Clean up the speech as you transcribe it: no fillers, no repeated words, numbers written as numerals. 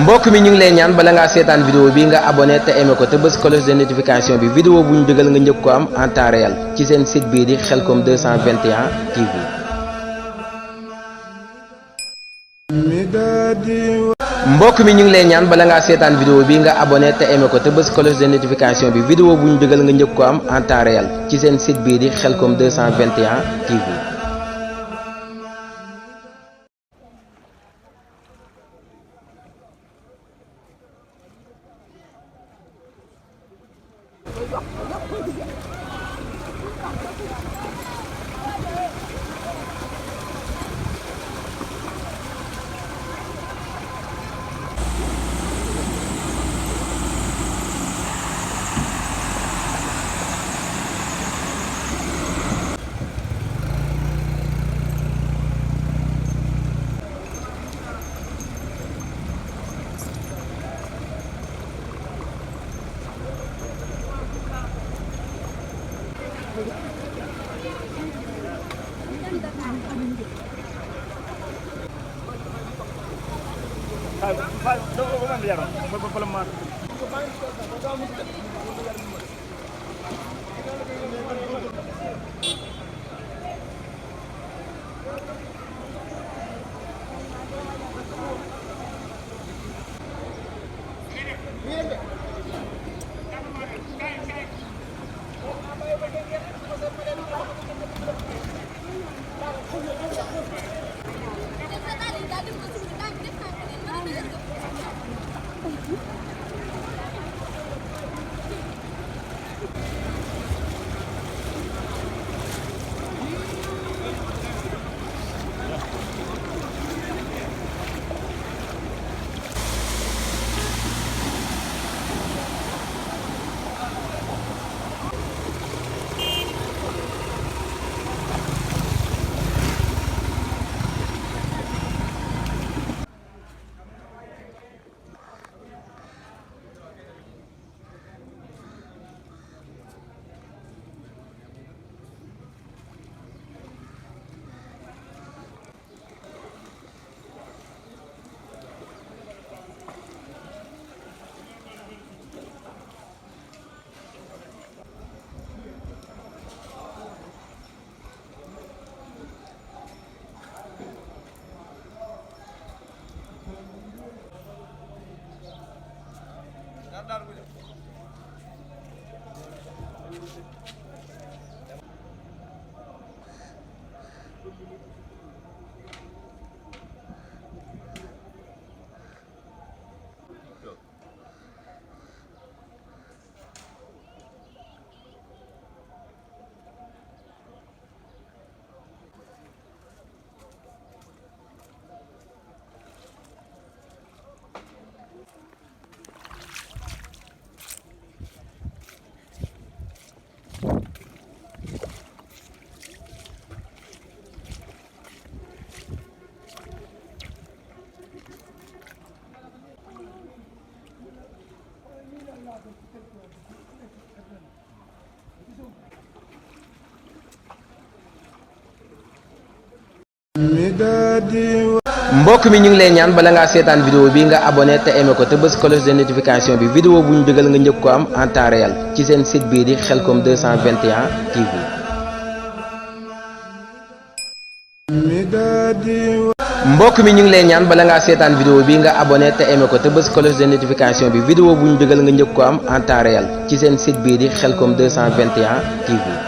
mbokk mi ñu ngi lay ñaan bala ngaa seetaan vidéo bi nga abonné te aimé ko te bës cloche de notification bi vidéo bu ñu dugal nga njëkk ko am en temps réel ci seen site bii di Khelcom 221 TV. mbokk mi ñu ngi lay ñaan bala ngaa seetaan vidéo bi nga abonné te aimé ko te bës cloche de notification bi vidéo bu ñu dugal nga njëkk ko am en temps réel ci seen site bii di Khelcom 221 TV. mbokk mi ñu ngi lay ñaan bala ngaa seetaan vidéo bi nga abonné te aimé ko te bës cloche de notification bi vidéo bu ñu dugal nga njëkk ko am en temps réel ci seen site bii di Khelcom 221 TV. mbokk mi ñu ngi lay ñaan bala ngaa seetaan vidéo bi nga abonné te aimé ko te bës cloche de notification bi vidéo bu ñu dugal nga njëkk ko am en temps réel ci seen site bii di Khelcom 221 TV.